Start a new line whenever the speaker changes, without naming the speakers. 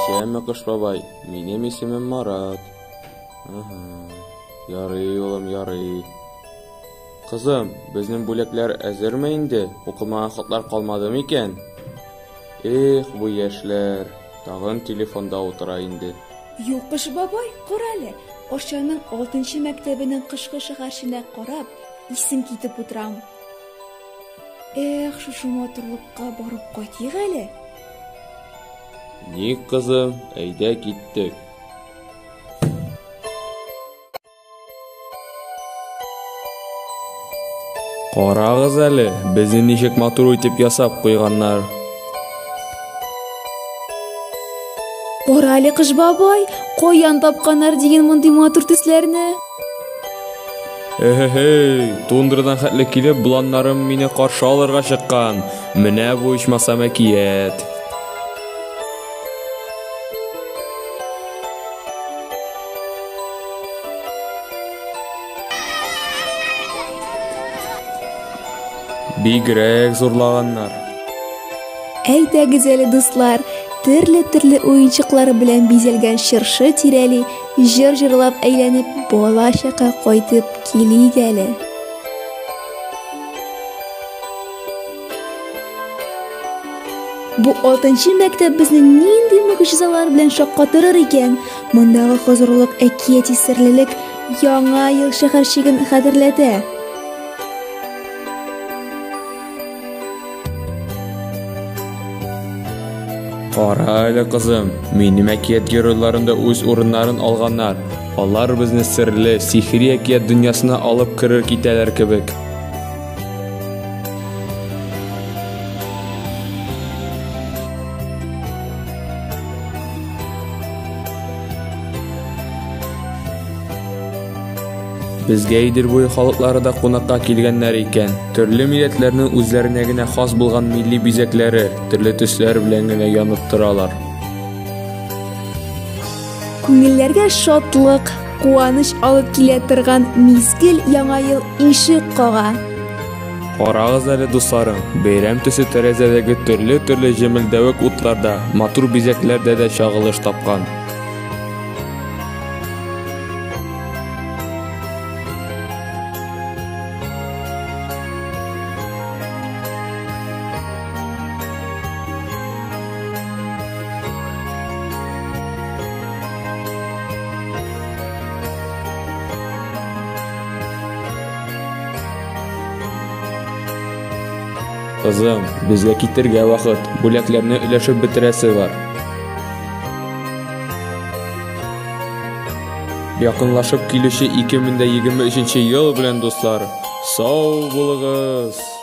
Исәнме, Кыш бабай, минем исемем Марат. Ага. Ярый, улым, ярый. Кызым, безнең бүләкләр әзерме инде? Укылмаган хатлар калмады микән? Эх, бу яшьләр, тагын телефонда утыра инде.
Юк, Кыш бабай, кара әле, Арчаның алтынчы мәктәбенең кышкы шәһәрченә карап, исем китеп утырам. Эх, шушы матурлыкка барып кайтыйк әле.
Ник, кызым, әйдә киттек. Карагыз әле, безне ничек матур итеп ясап куйганнар.
Кара әле, Кыш бабай, каян тапканнар диген мондый матур төсләрне?
Эһе-һей, тундрадан хәтле килеп, боланнарым мине каршы алырга чыккан. Менә бу ичмасам әкият. Бигрәк зурлаганнар.
Әйдәгез әле, дуслар, төрле-төрле уенчыклар белән бизәлгән чыршы тирәли җыр җырлап әйләнеп бала чакка кайтып килик әле. Бу алтынчы мәктәп безне нинди могҗизалар белән шаккатырыр икән? Мондагы хозурлык, әкияти серлелек Яңа ел шәһәрчеген хәтерләтә.
Кара әле, кызым, минем әкият геройларым да үз урыннарын алганнар. Алар безне серле, сихри әкият дөньясына алып керер китәләр кебек. Безгә Идел буе халыклары да кунакка килгәннәр икән. Төрле милләтләрнең үзләренә генә хас булган милли бизәкләре, төрле төсләр белән генә янып торалар.
Күңелләргә шатлык, куаныч алып килә торган мизгел Яңа ел ишек кага.
Карагыз әле, дусларым, бәйрәм төсе тәрәзәдәге төрле-төрле җемелдәвек утларда, матур бизәкләрдә дә чагылыш тапкан. Кызым, безгә китергә вакыт, бүләкләрне өләшеп бетерәсе бар. Якынлашып килүче 2023 ел белән, дуслар, сау булыгыз!